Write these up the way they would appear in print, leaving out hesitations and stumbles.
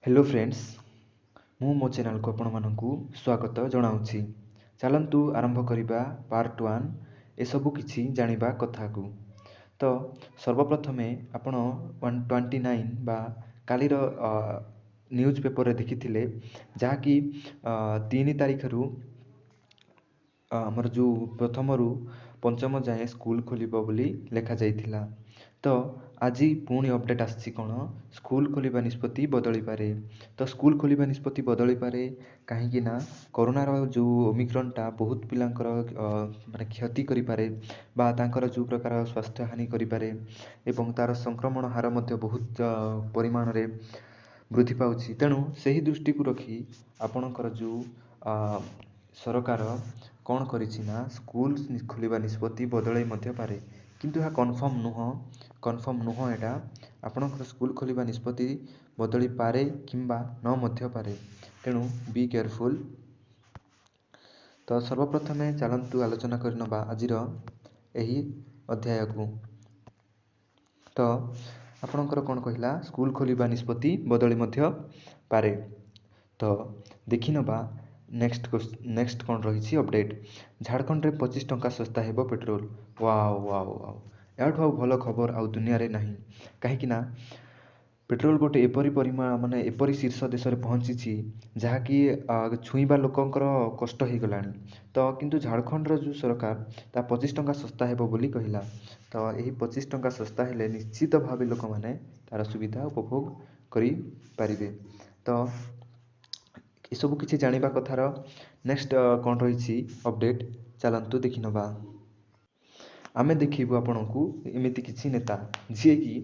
Hello friends, ମୁଁ ମୋ ଚ୍ୟାନେଲକୁ ଆପଣମାନଙ୍କୁ ସ୍ୱାଗତ ଜଣାଉଛି। ଚାଲନ୍ତୁ ଆରମ୍ଭ କରିବା ପାର୍ଟ 1, ଏସବୁ କିଛି ଜାଣିବା କଥାକୁ। ତ ସର୍ବପ୍ରଥମେ ଆପଣ 129 ବା କାଲିର ନ୍ୟୁଜ୍ ପେପରରେ ଦେଖିଥିଲେ, ଯାହାକି 3 ତାରିଖରୁ ଆମର ଯେଉଁ ପ୍ରଥମରୁ ପଞ୍ଚମ ଯାଏଁ ସ୍କୁଲ ଖୋଲିବ ବୋଲି ଲେଖାଯାଇଥିଲା। ତ ଆଜି ପୁଣି ଅପଡ଼େଟ୍ ଆସିଛି କ'ଣ, ସ୍କୁଲ ଖୋଲିବା ନିଷ୍ପତ୍ତି ବଦଳିପାରେ। ତ ସ୍କୁଲ ଖୋଲିବା ନିଷ୍ପତ୍ତି ବଦଳିପାରେ, କାହିଁକି ନା କରୋନାର ଯେଉଁ ଓମିକ୍ରନ୍ଟା ବହୁତ ପିଲାଙ୍କର ମାନେ କ୍ଷତି କରିପାରେ ବା ତାଙ୍କର ଯେଉଁ ପ୍ରକାର ସ୍ୱାସ୍ଥ୍ୟ ହାନି କରିପାରେ, ଏବଂ ତା'ର ସଂକ୍ରମଣ ହାର ମଧ୍ୟ ବହୁତ ପରିମାଣରେ ବୃଦ୍ଧି ପାଉଛି। ତେଣୁ ସେହି ଦୃଷ୍ଟିକୁ ରଖି ଆପଣଙ୍କର ଯେଉଁ ସରକାର କ'ଣ କରିଛି ନା ସ୍କୁଲ ଖୋଲିବା ନିଷ୍ପତ୍ତି ବଦଳାଇ ମଧ୍ୟ ପାରେ, କିନ୍ତୁ ଏହା କନଫର୍ମ ନୁହଁ। କନଫର୍ମ ନୁହଁ ଏଇଟା। ଆପଣଙ୍କର ସ୍କୁଲ ଖୋଲିବା ନିଷ୍ପତ୍ତି ବଦଳିପାରେ କିମ୍ବା ନ ମଧ୍ୟ ପାରେ, ତେଣୁ ବି କେୟାରଫୁଲ୍। ତ ସର୍ବପ୍ରଥମେ ଚାଲନ୍ତୁ ଆଲୋଚନା କରିନେବା ଆଜିର ଏହି ଅଧ୍ୟାୟକୁ। ତ ଆପଣଙ୍କର କ'ଣ କହିଲା, ସ୍କୁଲ ଖୋଲିବା ନିଷ୍ପତ୍ତି ବଦଳି ମଧ୍ୟ ପାରେ। ତ ଦେଖିନେବା ନେକ୍ସଟ କ'ଣ ରହିଛି ଅପଡ଼େଟ୍। ଝାଡ଼ଖଣ୍ଡରେ 25 ଟଙ୍କା ଶସ୍ତା ହେବ ପେଟ୍ରୋଲ। ୱାଓ ୱାଓ ୱାଓ, ଏହାଠୁ ଆଉ ଭଲ ଖବର ଆଉ ଦୁନିଆରେ ନାହିଁ। କାହିଁକି ନା ପେଟ୍ରୋଲ ଗୋଟେ ଏପରି ପରିମାଣ, ମାନେ ଏପରି ଶୀର୍ଷ ଦେଶରେ ପହଞ୍ଚିଛି ଯାହାକି ଛୁଇଁବା ଲୋକଙ୍କର କଷ୍ଟ ହେଇଗଲାଣି। ତ କିନ୍ତୁ ଝାଡ଼ଖଣ୍ଡର ଯେଉଁ ସରକାର ତା 25 ଟଙ୍କା ଶସ୍ତା ହେବ ବୋଲି କହିଲା। ତ ଏହି 25 ଟଙ୍କା ଶସ୍ତା ହେଲେ ନିଶ୍ଚିତ ଭାବେ ଲୋକମାନେ ତା'ର ସୁବିଧା ଉପଭୋଗ କରିପାରିବେ। ତ ଏସବୁ କିଛି ଜାଣିବା କଥାର ନେକ୍ସଟ କ'ଣ ରହିଛି ଅପଡ଼େଟ୍, ଚାଲନ୍ତୁ ଦେଖିନେବା। ଆମେ ଦେଖିବୁ ଆପଣଙ୍କୁ ଏମିତି କିଛି ନେତା ଯିଏକି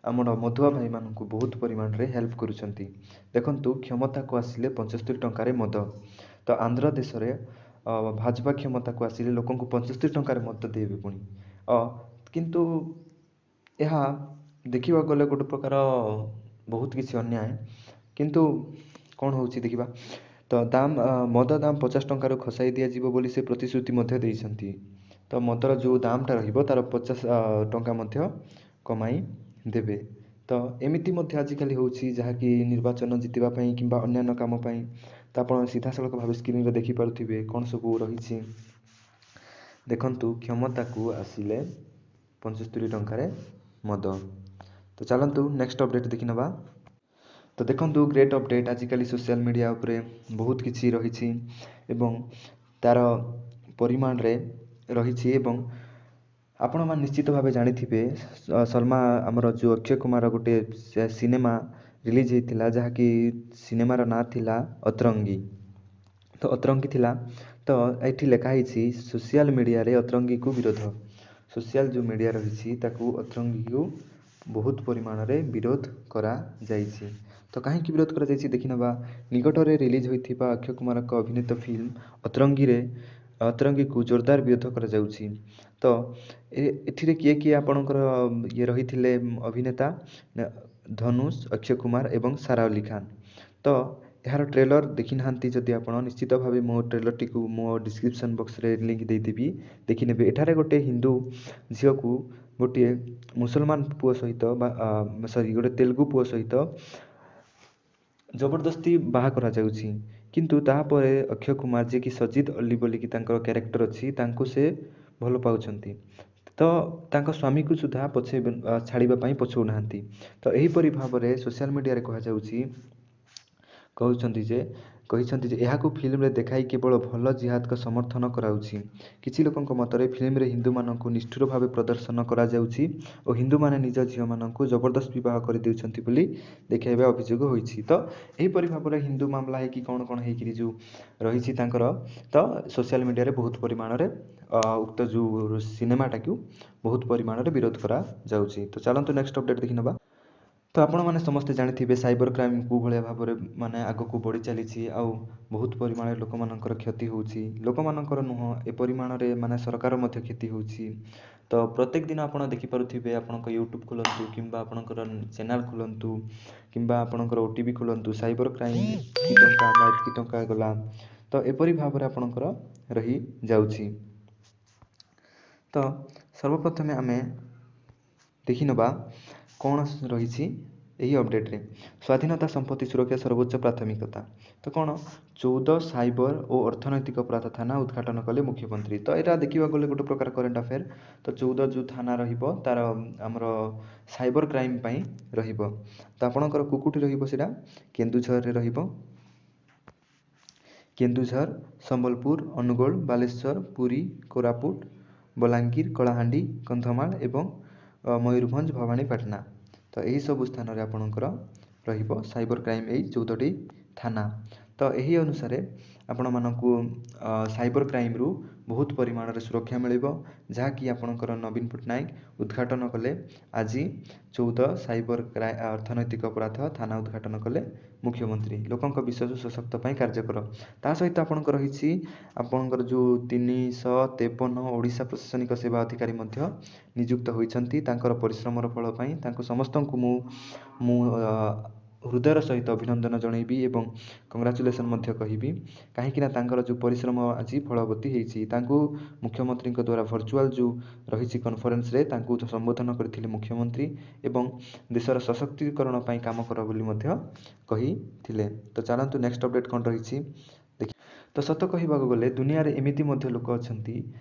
ଆମର ମଧୁଆ ଭାଇମାନଙ୍କୁ ବହୁତ ପରିମାଣରେ ହେଲ୍ପ କରୁଛନ୍ତି। ଦେଖନ୍ତୁ, କ୍ଷମତାକୁ ଆସିଲେ 75 ଟଙ୍କାରେ ମଦ। ତ ଆନ୍ଧ୍ର ଦେଶରେ ଭାଜପା କ୍ଷମତାକୁ ଆସିଲେ ଲୋକଙ୍କୁ 75 ଟଙ୍କାରେ ମଦ ଦେବେ ପୁଣି। କିନ୍ତୁ ଏହା ଦେଖିବାକୁ ଗଲେ ଗୋଟେ ପ୍ରକାର ବହୁତ କିଛି ଅନ୍ୟାୟ, କିନ୍ତୁ କ'ଣ ହେଉଛି ଦେଖିବା। ତ ଦାମ, ମଦ ଦାମ 50 ଟଙ୍କାରୁ ଖସାଇ ଦିଆଯିବ ବୋଲି ସେ ପ୍ରତିଶ୍ରୁତି ମଧ୍ୟ ଦେଇଛନ୍ତି। ତ ମଦର ଯେଉଁ ଦାମଟା ରହିବ ତା'ର 50 ଟଙ୍କା ମଧ୍ୟ କମାଇ ଦେବେ। ତ ଏମିତି ମଧ୍ୟ ଆଜିକାଲି ହେଉଛି, ଯାହାକି ନିର୍ବାଚନ ଜିତିବା ପାଇଁ କିମ୍ବା ଅନ୍ୟାନ୍ୟ କାମ ପାଇଁ। ତ ଆପଣ ସିଧାସଳଖ ଭାବେ ସ୍କ୍ରିନ୍ରେ ଦେଖିପାରୁଥିବେ କ'ଣ ସବୁ ରହିଛି। ଦେଖନ୍ତୁ, କ୍ଷମତାକୁ ଆସିଲେ 75 ଟଙ୍କାରେ ମଦ। ତ ଚାଲନ୍ତୁ ନେକ୍ସଟ ଅପଡ଼େଟ୍ ଦେଖିନେବା। ତ ଦେଖନ୍ତୁ, ଗ୍ରେଟ୍ ଅପଡ଼େଟ୍। ଆଜିକାଲି ସୋସିଆଲ ମିଡ଼ିଆ ଉପରେ ବହୁତ କିଛି ରହିଛି ଏବଂ ତା'ର ପରିମାଣରେ ରହିଛି, ଏବଂ ଆପଣମାନେ ନିଶ୍ଚିତ ଭାବେ ଜାଣିଥିବେ ସଲମା ଆମର ଯେଉଁ ଅକ୍ଷୟ କୁମାର ଗୋଟେ ସିନେମା ରିଲିଜ୍ ହେଇଥିଲା, ଯାହାକି ସିନେମାର ନାଁ ଥିଲା ଅତରଙ୍ଗୀ। ତ ଅତରଙ୍ଗୀ ଥିଲା। ତ ଏଇଠି ଲେଖା ହେଇଛି ସୋସିଆଲ ମିଡ଼ିଆରେ ଅତରଙ୍ଗୀକୁ ବିରୋଧ। ସୋସିଆଲ ଯେଉଁ ମିଡ଼ିଆ ରହିଛି ତାକୁ ଅତରଙ୍ଗୀକୁ ବହୁତ ପରିମାଣରେ ବିରୋଧ କରାଯାଇଛି। ତ କାହିଁକି ବିରୋଧ କରାଯାଇଛି ଦେଖିନେବା। ନିକଟରେ ରିଲିଜ୍ ହୋଇଥିବା ଅକ୍ଷୟ କୁମାରଙ୍କ ଅଭିନୀତ ଫିଲ୍ମ ଅତରଙ୍ଗୀରେ ଅତରଙ୍ଗୀକୁ ଜୋରଦାର ବିରୋଧ କରାଯାଉଛି। ତ ଏଥିରେ କିଏ କିଏ ଆପଣଙ୍କର ଇଏ ରହିଥିଲେ ଅଭିନେତା? ଧନୁଷ, ଅକ୍ଷୟ କୁମାର ଏବଂ ସାରା ଅଲି ଖାନ। ତ ଏହାର ଟ୍ରେଲର ଦେଖିନାହାନ୍ତି ଯଦି ଆପଣ, ନିଶ୍ଚିତ ଭାବେ ମୋ ଟ୍ରେଲରଟିକୁ ମୋ ଡିସ୍କ୍ରିପସନ୍ ବକ୍ସରେ ଲିଙ୍କ୍ ଦେଇଦେବି, ଦେଖିନେବେ। ଏଠାରେ ଗୋଟେ ହିନ୍ଦୁ ଝିଅକୁ ଗୋଟିଏ ମୁସଲମାନ ପୁଅ ସହିତ ବା ସରି ଗୋଟେ ତେଲୁଗୁ ପୁଅ ସହିତ ଜବରଦସ୍ତି ବାହା କରାଯାଉଛି, କିନ୍ତୁ ତାପରେ ଅକ୍ଷୟ କୁମାର ଯିଏକି ସଜିଦ ଅଲି ବୋଲିକି ତାଙ୍କର କ୍ୟାରେକ୍ଟର ଅଛି, ତାଙ୍କୁ ସେ ଭଲ ପାଉଛନ୍ତି। ତ ତାଙ୍କ ସ୍ୱାମୀକୁ ସୁଦ୍ଧା ପଛେଇ ଛାଡ଼ିବା ପାଇଁ ପଛଉନାହାନ୍ତି। ତ ଏହିପରି ଭାବରେ ସୋସିଆଲ ମିଡ଼ିଆରେ କୁହାଯାଉଛି, କହୁଛନ୍ତି ଯେ କହିଛନ୍ତି ଯେ ଏହାକୁ ଫିଲ୍ମରେ ଦେଖାଇ କେବଳ ଭଲ ଜିହାଦଙ୍କ ସମର୍ଥନ କରାଉଛି। କିଛି ଲୋକଙ୍କ ମତରେ ଫିଲ୍ମରେ ହିନ୍ଦୁମାନଙ୍କୁ ନିଷ୍ଠୁର ଭାବେ ପ୍ରଦର୍ଶନ କରାଯାଉଛି ଓ ହିନ୍ଦୁମାନେ ନିଜ ଝିଅମାନଙ୍କୁ ଜବରଦସ୍ତ ବିବାହ କରିଦେଉଛନ୍ତି ବୋଲି ଦେଖାଇବା ଅଭିଯୋଗ ହୋଇଛି। ତ ଏହିପରି ଭାବରେ ହିନ୍ଦୁ ମାମଲା ହେଇକି କ'ଣ କ'ଣ ହେଇକିରି ଯେଉଁ ରହିଛି ତାଙ୍କର, ତ ସୋସିଆଲ ମିଡ଼ିଆରେ ବହୁତ ପରିମାଣରେ ଉକ୍ତ ଯେଉଁ ସିନେମାଟାକୁ ବହୁତ ପରିମାଣରେ ବିରୋଧ କରାଯାଉଛି। ତ ଚାଲନ୍ତୁ ନେକ୍ସଟ ଅପଡ଼େଟ୍ ଦେଖିନେବା। ତ ଆପଣମାନେ ସମସ୍ତେ ଜାଣିଥିବେ ସାଇବର କ୍ରାଇମ୍ କେଉଁ ଭଳିଆ ଭାବରେ ମାନେ ଆଗକୁ ବଢ଼ି ଚାଲିଛି ଆଉ ବହୁତ ପରିମାଣରେ ଲୋକମାନଙ୍କର କ୍ଷତି ହେଉଛି। ଲୋକମାନଙ୍କର ନୁହଁ, ଏ ପରିମାଣରେ ମାନେ ସରକାର ମଧ୍ୟ କ୍ଷତି ହେଉଛି। ତ ପ୍ରତ୍ୟେକ ଦିନ ଆପଣ ଦେଖିପାରୁଥିବେ, ଆପଣଙ୍କ ୟୁଟ୍ୟୁବ୍ ଖୋଲନ୍ତୁ କିମ୍ବା ଆପଣଙ୍କର ଚ୍ୟାନେଲ୍ ଖୋଲନ୍ତୁ କିମ୍ବା ଆପଣଙ୍କର ଓ ଟି ଭି ଖୋଲନ୍ତୁ, ସାଇବର କ୍ରାଇମ୍ ଏତିକି ଟଙ୍କା ବା ଏତିକି ଟଙ୍କା ଗଲା। ତ ଏପରି ଭାବରେ ଆପଣଙ୍କର ରହିଯାଉଛି। ତ ସର୍ବପ୍ରଥମେ ଆମେ ଦେଖିନେବା କ'ଣ ରହିଛି ଏହି ଅପଡ଼େଟ୍ରେ। ସ୍ୱାଧୀନତା, ସମ୍ପତ୍ତି ସୁରକ୍ଷା ସର୍ବୋଚ୍ଚ ପ୍ରାଥମିକତା। ତ କ'ଣ 14 ସାଇବର ଓ ଅର୍ଥନୈତିକ ଅପରାଧ ଥାନା ଉଦ୍ଘାଟନ କଲେ ମୁଖ୍ୟମନ୍ତ୍ରୀ। ତ ଏଇଟା ଦେଖିବାକୁ ଗଲେ ଗୋଟେ ପ୍ରକାର କରେଣ୍ଟ ଆଫେୟାର। ତ 14 ଯେଉଁ ଥାନା ରହିବ, ତା'ର ଆମର ସାଇବର କ୍ରାଇମ୍ ପାଇଁ ରହିବ। ତ ଆପଣଙ୍କର କେଉଁଠି ରହିବ? ସେଇଟା କେନ୍ଦୁଝରରେ ରହିବ। କେନ୍ଦୁଝର, ସମ୍ବଲପୁର, ଅନୁଗୋଳ, ବାଲେଶ୍ୱର, ପୁରୀ, କୋରାପୁଟ, ବଲାଙ୍ଗୀର, କଳାହାଣ୍ଡି, କନ୍ଧମାଳ ଏବଂ ମୟୂରଭଞ୍ଜ, ଭବାନୀପାଟଣା। ତ ଏହିସବୁ ସ୍ଥାନରେ ଆପଣଙ୍କର ରହିବ ସାଇବର କ୍ରାଇମ୍ ଏଇ 14ଟି ଥାନା। ତ ଏହି ଅନୁସାରେ ଆପଣମାନଙ୍କୁ ସାଇବର କ୍ରାଇମ୍ରୁ ବହୁତ ପରିମାଣରେ ସୁରକ୍ଷା ମିଳିବ, ଯାହାକି ଆପଣଙ୍କର ନବୀନ ପଟ୍ଟନାୟକ ଉଦ୍ଘାଟନ କଲେ ଆଜି। 14 ସାଇବର ଅର୍ଥନୈତିକ ଅପରାଧ ଥାନା ଉଦ୍ଘାଟନ କଲେ ମୁଖ୍ୟମନ୍ତ୍ରୀ। ଲୋକଙ୍କ ବିଶ୍ୱାସ ସଶକ୍ତ ପାଇଁ କାର୍ଯ୍ୟ କର। ତା ସହିତ ଆପଣଙ୍କର ରହିଛି ଆପଣଙ୍କର ଯେଉଁ 353 ଓଡ଼ିଶା ପ୍ରଶାସନିକ ସେବା ଅଧିକାରୀ ମଧ୍ୟ ନିଯୁକ୍ତ ହୋଇଛନ୍ତି। ତାଙ୍କର ପରିଶ୍ରମର ଫଳ ପାଇଁ ତାଙ୍କୁ ସମସ୍ତଙ୍କୁ ମୁଁ ହୃଦୟର ସହିତ ଅଭିନନ୍ଦନ ଜଣାଇବି ଏବଂ କଂଗ୍ରାଚୁଲେସନ୍ ମଧ୍ୟ କହିବି, କାହିଁକିନା ତାଙ୍କର ଯେଉଁ ପରିଶ୍ରମ ଆଜି ଫଳବତୀ ହେଇଛି। ତାଙ୍କୁ ମୁଖ୍ୟମନ୍ତ୍ରୀଙ୍କ ଦ୍ୱାରା ଭର୍ଚୁଆଲ୍ ଯେଉଁ ରହିଛି କନଫରେନ୍ସରେ ତାଙ୍କୁ ସମ୍ବୋଧନ କରିଥିଲେ ମୁଖ୍ୟମନ୍ତ୍ରୀ ଏବଂ ଦେଶର ସଶକ୍ତିକରଣ ପାଇଁ କାମ କର ବୋଲି ମଧ୍ୟ କହିଥିଲେ। ତ ଚାଲନ୍ତୁ, ନେକ୍ସଟ ଅପଡ଼େଟ୍ କ'ଣ ରହିଛି ଦେଖି। ତ ସତ କହିବାକୁ ଗଲେ ଦୁନିଆରେ ଏମିତି ମଧ୍ୟ ଲୋକ ଅଛନ୍ତି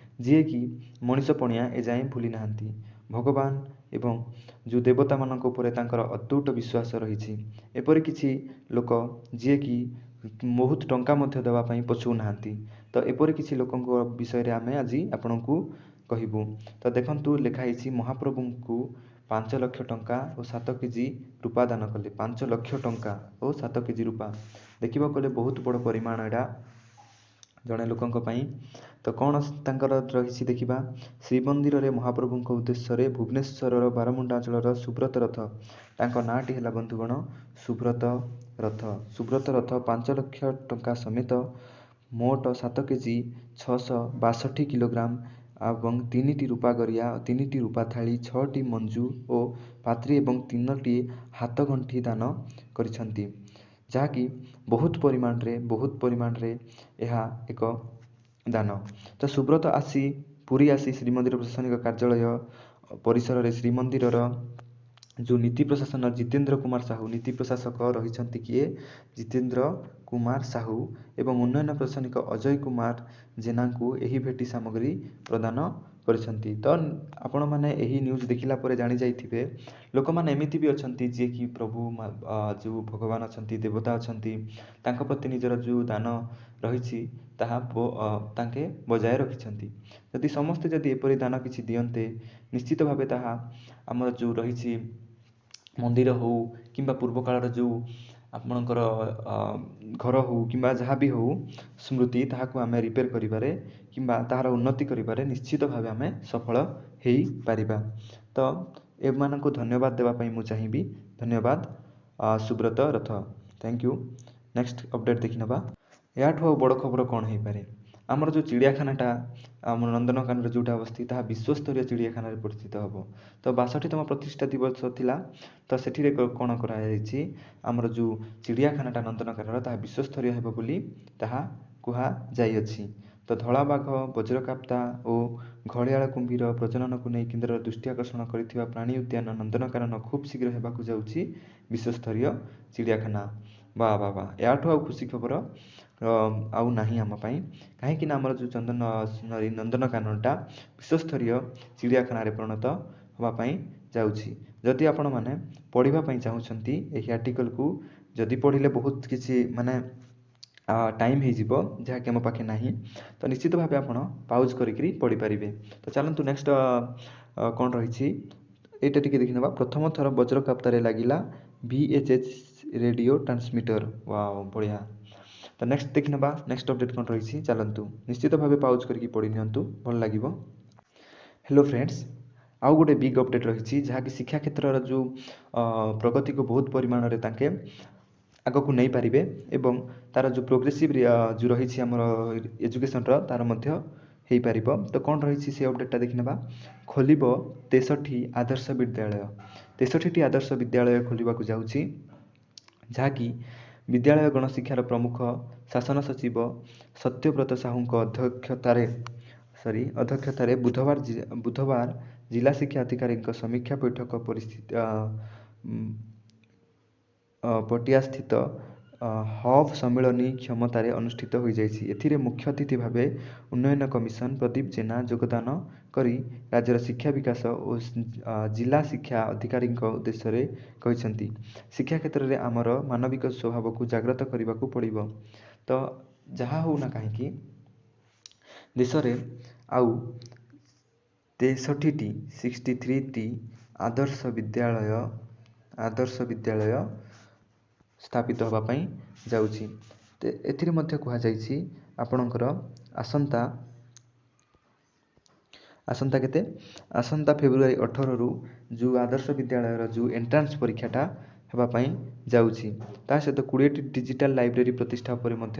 ଯିଏକି ମଣିଷ ପଣିଆ ଏଯାଏଁ ଭୁଲି ନାହାନ୍ତି। ଭଗବାନ ଏବଂ ଯେଉଁ ଦେବତାମାନଙ୍କ ଉପରେ ତାଙ୍କର ଅତୁଟ ବିଶ୍ୱାସ ରହିଛି। ଏପରି କିଛି ଲୋକ ଯିଏକି ବହୁତ ଟଙ୍କା ମଧ୍ୟ ଦେବା ପାଇଁ ପଛଉନାହାନ୍ତି। ତ ଏପରି କିଛି ଲୋକଙ୍କ ବିଷୟରେ ଆମେ ଆଜି ଆପଣଙ୍କୁ କହିବୁ। ତ ଦେଖନ୍ତୁ, ଲେଖା ହେଇଛି, ମହାପ୍ରଭୁଙ୍କୁ 5 ଲକ୍ଷ ଟଙ୍କା ଓ 7 କେଜି ରୂପା ଦାନ କଲେ। 5 ଲକ୍ଷ ଟଙ୍କା ଓ 7 କେଜି ରୂପା, ଦେଖିବାକୁ ଗଲେ ବହୁତ ବଡ଼ ପରିମାଣ ଏଇଟା ଜଣେ ଲୋକଙ୍କ ପାଇଁ। ତ କ'ଣ ତାଙ୍କର ରହିଛି ଦେଖିବା। ଶ୍ରୀମନ୍ଦିରରେ ମହାପ୍ରଭୁଙ୍କ ଉଦ୍ଦେଶ୍ୟରେ ଭୁବନେଶ୍ୱରର ବାରମୁଣ୍ଡା ଅଞ୍ଚଳର ସୁବ୍ରତ ରଥ, ତାଙ୍କ ନାଁଟି ହେଲା ବନ୍ଧୁଗଣ ସୁବ୍ରତ ରଥ। ସୁବ୍ରତ ରଥ 5 ଲକ୍ଷ ଟଙ୍କା ସମେତ ମୋଟ 7 କେଜି 662 କିଲୋଗ୍ରାମ ଏବଂ 3ଟି ରୂପା ଗରିଆ, 3ଟି ରୂପା ଥାଳି, 6ଟି ମଞ୍ଜୁ ଓ ପାତ୍ରୀ ଏବଂ 3ଟି ହାତଗଣ୍ଠି ଦାନ କରିଛନ୍ତି, ଯାହାକି ବହୁତ ପରିମାଣରେ ଏହା ଏକ ଦାନ। ତ ସୁବ୍ରତ ଆସି ପୁରୀ ଆସି ଶ୍ରୀମନ୍ଦିର ପ୍ରଶାସନିକ କାର୍ଯ୍ୟାଳୟ ପରିସରରେ ଶ୍ରୀମନ୍ଦିରର ଯେଉଁ ନୀତି ପ୍ରଶାସନ ଜିତେନ୍ଦ୍ର କୁମାର ସାହୁ, ନୀତି ପ୍ରଶାସକ ରହିଛନ୍ତି କିଏ? ଜିତେନ୍ଦ୍ର କୁମାର ସାହୁ ଏବଂ ଉନ୍ନୟନ ପ୍ରଶାସନିକ ଅଜୟ କୁମାର ଜେନାଙ୍କୁ ଏହି ଭେଟି ସାମଗ୍ରୀ ପ୍ରଦାନ କରିଛନ୍ତି। ତ ଆପଣମାନେ ଏହି ନ୍ୟୁଜ୍ ଦେଖିଲା ପରେ ଜାଣିଯାଇଥିବେ, ଲୋକମାନେ ଏମିତି ବି ଅଛନ୍ତି ଯିଏକି ପ୍ରଭୁ ଯେଉଁ ଭଗବାନ ଅଛନ୍ତି, ଦେବତା ଅଛନ୍ତି, ତାଙ୍କ ପ୍ରତି ନିଜର ଯେଉଁ ଦାନ ରହିଛି ତାହା ତାଙ୍କେ ବଜାୟ ରଖିଛନ୍ତି। ଯଦି ସମସ୍ତେ ଯଦି ଏପରି ଦାନ କିଛି ଦିଅନ୍ତେ, ନିଶ୍ଚିତ ଭାବେ ତାହା ଆମର ଯେଉଁ ରହିଛି ମନ୍ଦିର ହେଉ କିମ୍ବା ପୂର୍ବକାଳର ଯେଉଁ ଆପଣଙ୍କର ଘର ହେଉ କିମ୍ବା ଯାହା ବି ହେଉ ସ୍ମୃତି, ତାହାକୁ ଆମେ ରିପେୟାର କରିବାରେ କିମ୍ବା ତାହାର ଉନ୍ନତି କରିବାରେ ନିଶ୍ଚିତ ଭାବେ ଆମେ ସଫଳ ହେଇପାରିବା। ତ ଏମାନଙ୍କୁ ଧନ୍ୟବାଦ ଦେବା ପାଇଁ ମୁଁ ଚାହିଁବି। ଧନ୍ୟବାଦ ସୁବ୍ରତ ରଥ, thank you. Next update ଦେଖିନେବା। ଏହାଠୁ ଆଉ ବଡ଼ ଖବର କ'ଣ ହେଇପାରେ? ଆମର ଯେଉଁ ଚିଡ଼ିଆଖାନାଟା ଆମର ନନ୍ଦନକାନନରେ ଯେଉଁଟା ଅବସ୍ଥିତ, ତାହା ବିଶ୍ୱସ୍ତରୀୟ ଚିଡ଼ିଆଖାନାରେ ପରିଚିତ ହେବ। ତ 62ତମ ପ୍ରତିଷ୍ଠା ଦିବସ ଥିଲା। ତ ସେଠିରେ କ'ଣ କରାଯାଇଛି? ଆମର ଯେଉଁ ଚିଡ଼ିଆଖାନାଟା ନନ୍ଦନକାନର, ତାହା ବିଶ୍ୱସ୍ତରୀୟ ହେବ ବୋଲି ତାହା କୁହାଯାଇଅଛି। ତ ଧଳା ବାଘ, ବଜ୍ରକାପ୍ତା ଓ ଘଡ଼ିଆଳ କୁମ୍ଭୀର ପ୍ରଜନନକୁ ନେଇ କେନ୍ଦ୍ରର ଦୃଷ୍ଟି ଆକର୍ଷଣ କରିଥିବା ପ୍ରାଣୀ ଉଦ୍ୟାନ ନନ୍ଦନକାନନ ଖୁବ୍ ଶୀଘ୍ର ହେବାକୁ ଯାଉଛି ବିଶ୍ୱସ୍ତରୀୟ ଚିଡ଼ିଆଖାନା। ବା ବା ବା, ଏହାଠୁ ଆଉ ଖୁସି ଖବର ଆଉ ନାହିଁ ଆମ ପାଇଁ, କାହିଁକି ନା ଆମର ଯେଉଁ ଚନ୍ଦନ ନନ୍ଦନକାନନଟା ବିଶ୍ୱସ୍ତରୀୟ ଚିଡ଼ିଆଖାନାରେ ପରିଣତ ହେବା ପାଇଁ ଯାଉଛି। ଯଦି ଆପଣମାନେ ପଢ଼ିବା ପାଇଁ ଚାହୁଁଛନ୍ତି ଏହି ଆର୍ଟିକଲକୁ, ଯଦି ପଢ଼ିଲେ ବହୁତ କିଛି ମାନେ ଟାଇମ୍ ହେଇଯିବ, ଯାହାକି ଆମ ପାଖେ ନାହିଁ, ତ ନିଶ୍ଚିତ ଭାବେ ଆପଣ ପାଉଜ୍ କରିକିରି ପଢ଼ିପାରିବେ। ତ ଚାଲନ୍ତୁ, ନେକ୍ସଟ କ'ଣ ରହିଛି ଏଇଟା ଟିକେ ଦେଖିନେବା। ପ୍ରଥମ ଥର ବଜ୍ରକାପ୍ତାରେ ଲାଗିଲା VHF radio transmitter. Wow, ବଢ଼ିଆ। ତ ନେକ୍ସଟ ଦେଖିନେବା, ନେକ୍ସଟ ଅପଡ଼େଟ୍ କ'ଣ ରହିଛି। ଚାଲନ୍ତୁ, ନିଶ୍ଚିତ ଭାବେ ପାଉଜ୍ କରିକି ପଢ଼ି ନିଅନ୍ତୁ, ଭଲ ଲାଗିବ। ହ୍ୟାଲୋ ଫ୍ରେଣ୍ଡସ୍, ଆଉ ଗୋଟେ ବିଗ୍ ଅପଡ଼େଟ୍ ରହିଛି, ଯାହାକି ଶିକ୍ଷା କ୍ଷେତ୍ରର ଯେଉଁ ପ୍ରଗତିକୁ ବହୁତ ପରିମାଣରେ ତାଙ୍କେ ଆଗକୁ ନେଇପାରିବେ ଏବଂ ତା'ର ଯେଉଁ ପ୍ରୋଗ୍ରେସିଭ୍ ଯେଉଁ ରହିଛି ଆମର ଏଜୁକେସନ୍ର, ତା'ର ମଧ୍ୟ ହେଇପାରିବ। ତ କ'ଣ ରହିଛି ସେ ଅପଡ଼େଟ୍ଟା ଦେଖିନେବା। ଖୋଲିବ 63 ଆଦର୍ଶ ବିଦ୍ୟାଳୟ। 63ଟି ଆଦର୍ଶ ବିଦ୍ୟାଳୟ ଖୋଲିବାକୁ ଯାଉଛି, ଯାହାକି ବିଦ୍ୟାଳୟ ଗଣଶିକ୍ଷାର ପ୍ରମୁଖ ଶାସନ ସଚିବ ସତ୍ୟବ୍ରତ ସାହୁଙ୍କ ଅଧ୍ୟକ୍ଷତାରେ ବୁଧବାର ଜିଲ୍ଲା ଶିକ୍ଷା ଅଧିକାରୀଙ୍କ ସମୀକ୍ଷା ବୈଠକ ପରିସ୍ଥିତି ପଟିଆସ୍ଥିତ ହବ୍ ସମ୍ମିଳନୀ କ୍ଷମତାରେ ଅନୁଷ୍ଠିତ ହୋଇଯାଇଛି। ଏଥିରେ ମୁଖ୍ୟ ଅତିଥି ଭାବେ ଉନ୍ନୟନ କମିଶନ ପ୍ରଦୀପ ଜେନା ଯୋଗଦାନ କରି ରାଜ୍ୟର ଶିକ୍ଷା ବିକାଶ ଓ ଜିଲ୍ଲା ଶିକ୍ଷା ଅଧିକାରୀଙ୍କ ଉଦ୍ଦେଶ୍ୟରେ କହିଛନ୍ତି, ଶିକ୍ଷା କ୍ଷେତ୍ରରେ ଆମର ମାନବିକ ସ୍ୱଭାବକୁ ଜାଗ୍ରତ କରିବାକୁ ପଡ଼ିବ। ତ ଯାହା ହେଉନା କାହିଁକି, ଦେଶରେ ଆଉ 63ଟି, 63ଟି ଆଦର୍ଶ ବିଦ୍ୟାଳୟ ସ୍ଥାପିତ ହେବା ପାଇଁ ଯାଉଛି। ଏଥିରେ ମଧ୍ୟ କୁହାଯାଇଛି ଆପଣଙ୍କର ଆସନ୍ତା କେତେ, ଆସନ୍ତା ଫେବୃଆରୀ 18ରୁ ଯେଉଁ ଆଦର୍ଶ ବିଦ୍ୟାଳୟର ଯେଉଁ ଏଣ୍ଟ୍ରାନ୍ସ ପରୀକ୍ଷାଟା ହେବା ପାଇଁ ଯାଉଛି। ତା ସହିତ 20ଟି ଡିଜିଟାଲ୍ ଲାଇବ୍ରେରୀ ପ୍ରତିଷ୍ଠା ଉପରେ ମଧ୍ୟ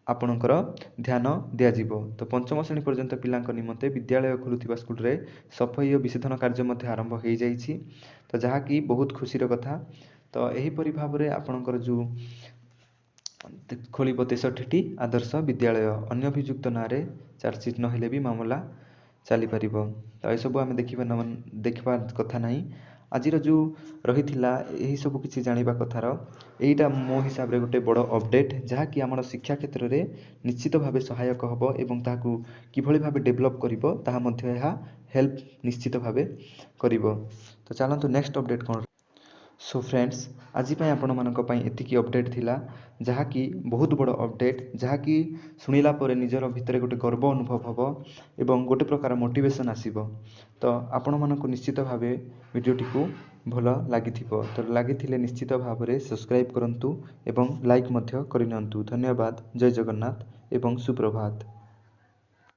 ଆପଣଙ୍କର ଧ୍ୟାନ ଦିଆଯିବ। ତ ପଞ୍ଚମ ଶ୍ରେଣୀ ପର୍ଯ୍ୟନ୍ତ ପିଲାଙ୍କ ନିମନ୍ତେ ବିଦ୍ୟାଳୟ ଖୋଲୁଥିବା ସ୍କୁଲରେ ସଫେଇ ଓ ବିଶୋଧନ କାର୍ଯ୍ୟ ମଧ୍ୟ ଆରମ୍ଭ ହୋଇଯାଇଛି। ତ ଯାହାକି ବହୁତ ଖୁସିର କଥା। ତ ଏହିପରି ଭାବରେ ଆପଣଙ୍କର ଯେଉଁ ଖୋଲିବ 63ଟି ଆଦର୍ଶ ବିଦ୍ୟାଳୟ, ଅନ୍ୟ ଅଭିଯୁକ୍ତ ନାଁରେ ଚାର୍ଜସିଟ୍ ନହେଲେ ବି ମାମଲା ଚାଲିପାରିବ। ତ ଏସବୁ ଆମେ ଦେଖିବା କଥା ନାହିଁ। ଆଜିର ଯେଉଁ ରହିଥିଲା ଏହିସବୁ କିଛି ଜାଣିବା କଥାର ଏଇଟା ମୋ ହିସାବରେ ଗୋଟେ ବଡ଼ ଅପଡ଼େଟ୍, ଯାହାକି ଆମର ଶିକ୍ଷା କ୍ଷେତ୍ରରେ ନିଶ୍ଚିତ ଭାବେ ସହାୟକ ହେବ ଏବଂ ତାହାକୁ କିଭଳି ଭାବେ ଡେଭଲପ୍ କରିବ ତାହା ମଧ୍ୟ ଏହା ହେଲ୍ପ ନିଶ୍ଚିତ ଭାବେ କରିବ। ତ ଚାଲନ୍ତୁ ନେକ୍ସଟ ଅପଡ଼େଟ୍ କ'ଣ। ସୋ ଫ୍ରେଣ୍ଡସ୍, ଆଜି ପାଇଁ ଆପଣମାନଙ୍କ ପାଇଁ ଏତିକି ଅପଡ଼େଟ୍ ଥିଲା, ଯାହାକି ବହୁତ ବଡ଼ ଅପଡ଼େଟ୍, ଯାହାକି ଶୁଣିଲା ପରେ ନିଜର ଭିତରେ ଗୋଟେ ଗର୍ବ ଅନୁଭବ ହେବ ଏବଂ ଗୋଟେ ପ୍ରକାର ମୋଟିଭେସନ୍ ଆସିବ। ତ ଆପଣମାନଙ୍କୁ ନିଶ୍ଚିତ ଭାବେ ଭିଡ଼ିଓଟିକୁ ଭଲ ଲାଗିଥିବ। ତ ଲାଗିଥିଲେ ନିଶ୍ଚିତ ଭାବରେ ସବସ୍କ୍ରାଇବ୍ କରନ୍ତୁ ଏବଂ ଲାଇକ୍ ମଧ୍ୟ କରିନିଅନ୍ତୁ। ଧନ୍ୟବାଦ, ଜୟ ଜଗନ୍ନାଥ ଏବଂ ସୁପ୍ରଭାତ।